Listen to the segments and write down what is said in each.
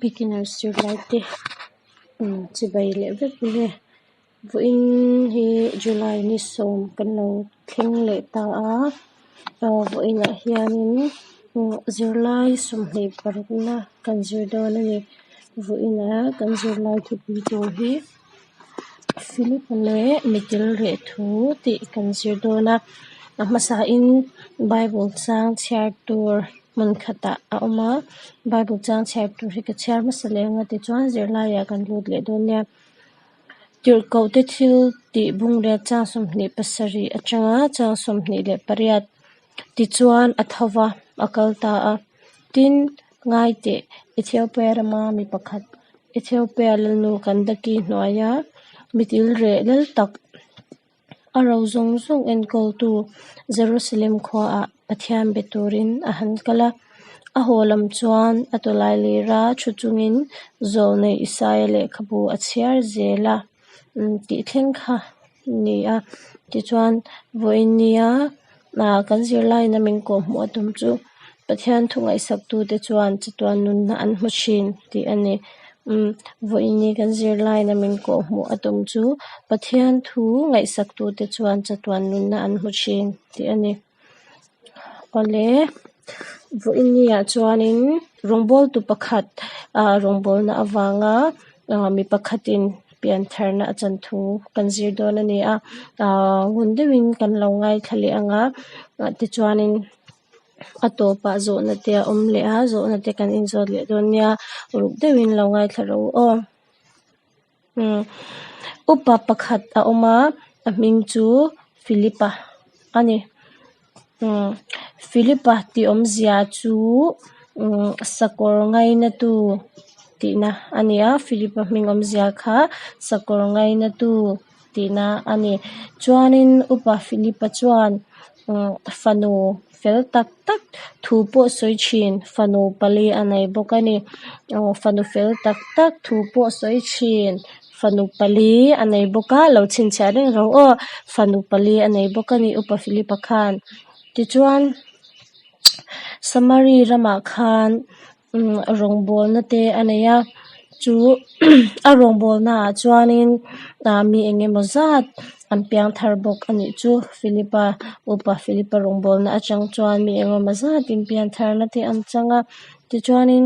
Beginners zirlai te chibai leh vek ule vawiin hi July ni sawm kan lo thleng leh ta a vawiinah hianin zirlai sawmhnih parukna kan zir dawn a ni vawiinah kan zirlai thupui tur hi Philip leh mitil reh thu tih kan zir dawn a a hmasain bible chang chhiar tur hmun khatah a awm a bible chang chhiar tur hi ka chhiar hmasa leh ang a tichuan zirlaiah kan lut leh dawn nia. Tirhkoh te thil tih bungrel chang sawmhnih pasarih atanga chang sawmhnih leh pariat tichuan a tho va a kal ta a tin ngai teh Ethiopia rama mi pakhat Ethiopia lalnu Kandaki hnuaia mitil reh lal tak a ro zawng zawng enkawltu Jerusalem khuaah Pathian be turin a han kal a. A haw lam chuan a tawlailira thu chungin zawlnei Isaia lehkhabu a chhiar zel a tih thleng kha a ni a. Tichuan, vawiin nia kan zirlaiin a min kawhhmuh a tum chu Pathian thu ngaihsaktute chuan chatuan nunna an hmu thin tih a ni. Umm vawiin ni kan zirlaiin a min kawhhmuh a tum chu Pathian thu ngaihsaktute chuan chatuan nunna an hmu thin tih a ni. Awle, vawiin niah chuanin rawngbawltu pakhat ah rawngbawlna avanga mi pakhatin piantharna a chan thu kan zir dawn a ni a, ah ngun deuhin kan lo ngaithla leh ang a, tichuanin a tawpah zawhna te a awm leh a, zawhna te kan inzawt leh dawn nia, uluk deuhin lo ngaithla rawh u aw. Umm upa pakhat a awm a, a hming chu Philipa a ni. Umm Philipa tih awmzia chu umm sakawr ngainatu tihna a ni a, Philipa hming awmzia kha sakawr ngainatu tihna a ni. Chuanin upa Philipa chuan umm fanu fel tak tak thu pawh sawi thin fanu pali a nei bawk a ni. Aw fanu fel tak tak thu pawh sawi thin fanu pali a nei bawk a lo chhinchhiah reng rawh aw fanu pali a nei bawk a ni upa Philipa khan. Tichuan Samari ramah khan umm rawngbawlna te a nei a chu a rawngbawlna ah chuanin ah mi eng emaw zat an piang thar bawk a nih chu Philipa upa Philipa rawngbawlna atang chuan mi eng emaw zat in pian tharna te an chang a tichuanin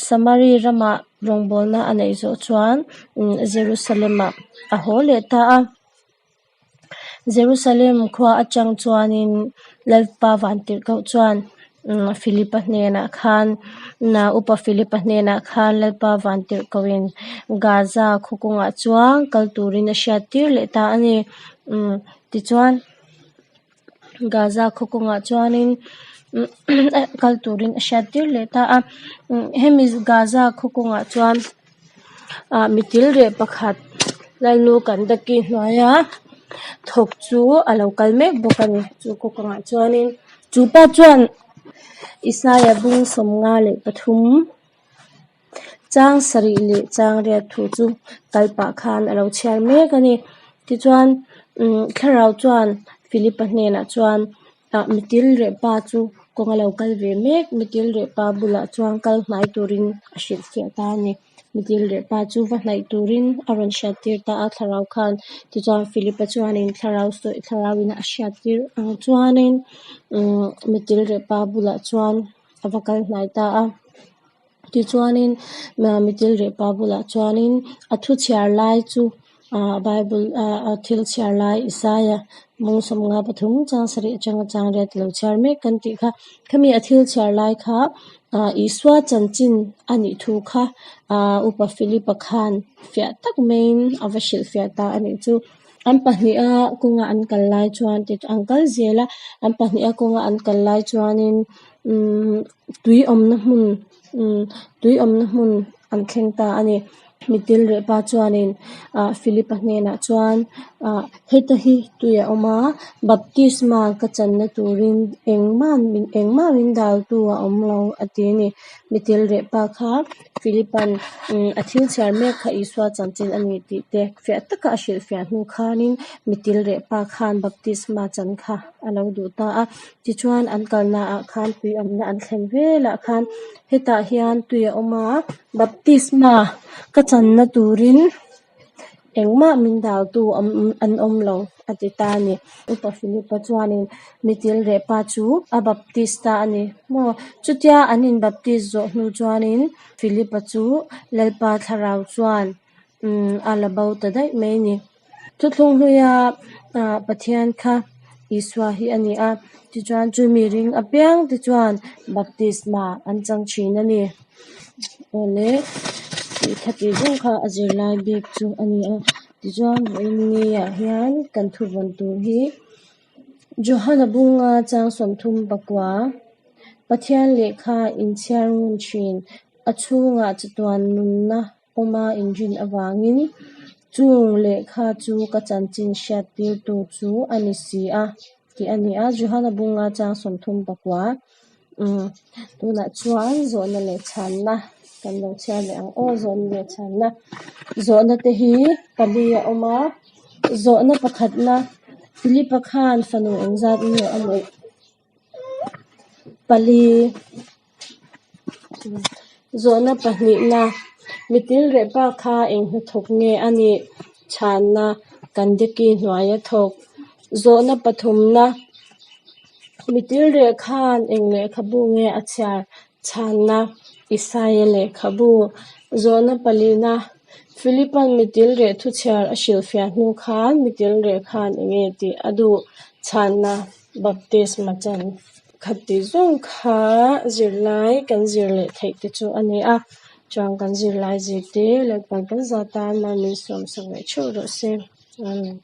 Samari ramah rawngbawlna a neih zawh chuan umm Jerusalem ah a haw leh ta a. Jerusalem khua atang chuanin Lalpa Vantirhkoh chuan Philipa hnenah khan upa Philipa hnenah khan Lalpa Vantirhkohin Gaza khaw kawngah chuan kal turin a hriattir leh ta a ni. Tichuan Gaza khaw kawngah chuanin kal turin a hriattir leh ta a. Hemi Gaza khaw kawngah chuan ah mi til reh pakhat Lalnu Kandaki hnuaia thawk chu a lo kal mek bawk a ni. Chu khaw kawngah chuanin chu pa chuan Isaia bung sawmnga leh pathum chang sarih leh chang riat thu chu kal pah khan a lo chhiar mek a ni. Tichuan umm thlarau chuan Philipa hnenah chuan ah mitil reh pa chu kawng a lo kal ve mek mitil reh pa bulah chuan kal hnai turin a hrilhfiah ta a ni. Mitil reh pa chu va hnaih turin a rawn hriattir ta a thlarau khan tichuan Philipa chuanin thlarau sawi thlarau in a hriattir ang chuanin umm mitil reh pa bulah chuan a va kal hnai ta a. Tichuanin mitil reh pa bulah chuanin a thu chhiar lai chu ah bible ah a thil chhiar lai Isaia mung sawmnga pathum chang sarih atanga chang riat lo chhiar mek kan tih kha khami a thil chhiar lai kha ah Isua chanchin a nih thu kha ah upa Philipa khan fiah tak maiin a va hrilhfiah ta a nih chu. An pahniha kawnga an kal lai chuan an kal zel a an pahniha kawnga an kal lai chuanin umm tui awmna hmun umm tui awmna hmun an thleng ta a ni. Mitil reh pa chuanin ah Philipa hnenah chuan Ah heta hi tui a awm a baptisma ka channa turin engmah engmah min daltu a awm lo a ti a ni. Mi tilreh pa kha Philipa'n umm a thil chhiar mek kha Isua chanchin a ni tih te fiah taka a hrilhfiah hnu khanin mi tilreh pa khan baptisma chan kha a lo duh ta a. Tichuan an kalna ah khan tui awmna an thlen velah khan hetah hian tui a awm a baptisma ka channa turin engmah min daltu awm an awm lo a ti ta a ni. Upa Philipa chuanin mi tilreh pa chu a baptis ta a ni maw? Chutia an in baptis zawh hnu chuanin Philipa chu Lalpa thlarau chuan umm a la bo ta daih mai a ni. Thuthlung hluia ah Pathian kha Isua hi a ni a, tichuan chumi ring apiang te chuan baptisma an chang thin a ni. Awle tih kha tih zawng kha a zirlai bik chu a ni a, tichuan vawiin ni ah hian kan thuvawn tur hi Johana bunga chang 34 Pathian lehkha inchhiar ngun thin a chhungah chatuan nunna awma inrin avangin chung lehkha chu ka chanchin hriattirtu chu a ni si a tih a ni a, Johana bunga chang 39 umm tunah chuan zawhna leh chhanna kan lo chhiar leh ang aw zawhna leh chhanna zawhna te hi pali a awm a zawhna pakhatna Philipa khan fanu engzat nge a neih pali. Zawhna pahnihna, Mi tilreh pa kha eng hnathawk nge a nih? Chhanna, Kandeki hnuaia thawk. Zawhna pathumna, Mi tilreh khan eng lehkhabu nge a chhiar? Chhanna, Isaia lehkhabu. Zawhna palina, Philipa'n mi tilreh thuchhiar a hrilhfiah hnu khan mi tilreh khan eng nge tih a duh? Chhanna, Baptisma chan. Khati zawng kha zirlai kan zir leh theih te chu a ni a, chuan kan zirlai zirtir Lalpan kan za tan mal min sawmsak leh theuh rawh se. Amen.